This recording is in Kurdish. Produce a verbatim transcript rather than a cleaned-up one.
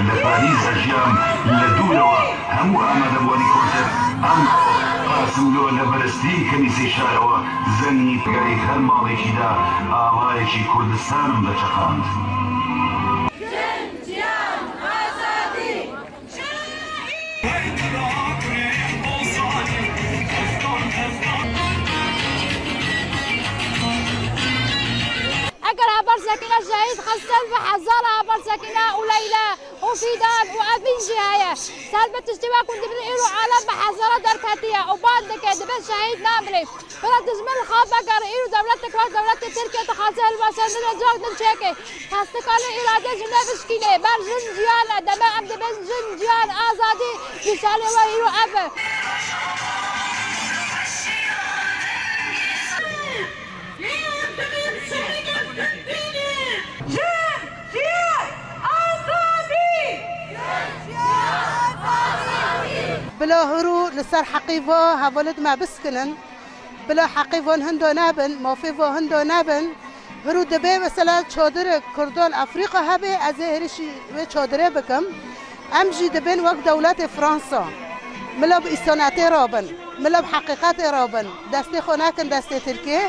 لە پاریس ئەژیام لە دوورەوە هەموو ئامادەبووانی کۆنسێرت، ئەمڕۆ قاسملۆ لە بەرزترین کەنیسەی شارەوە زەنگی پگای هەر ماڵێکیدا ئاوایەکی کوردستانم دەچەقاند. Eger Haber Sekîne şehîd xist, ser bi hezara Haber Sekîne û Leyla û Fîdan û Evîn jî heye. Ser bi tiştê we ku dibin îro alem bi hezara derketiye û bang dike, dibin şehîd namrê. Bira dijmin xwe vegerî, îro dewletek wek dewletê Tirkiye dixwaze hilweşandinê cak din çêke. Kestikane îrade ji me bişkîne. Ber jin ciyan e, deme em dibin jin ciyan azadî, nîşanê we îro ev e. Bila hûrû li ser heqî va hevalêt me biskinin. Bila heqê van hindo nebin, mafê van hindo nebin. Hiro dibê mesela çadirê Kurdan Efrîqa hebe, ez ê hêrişî wê çadirê bikim. Em jî dibên wek dewletê Fransa. Mila bi îsanetê rabin, mila bi heqîqetê rabin. Destê xwe nekin destê Tirkiyê.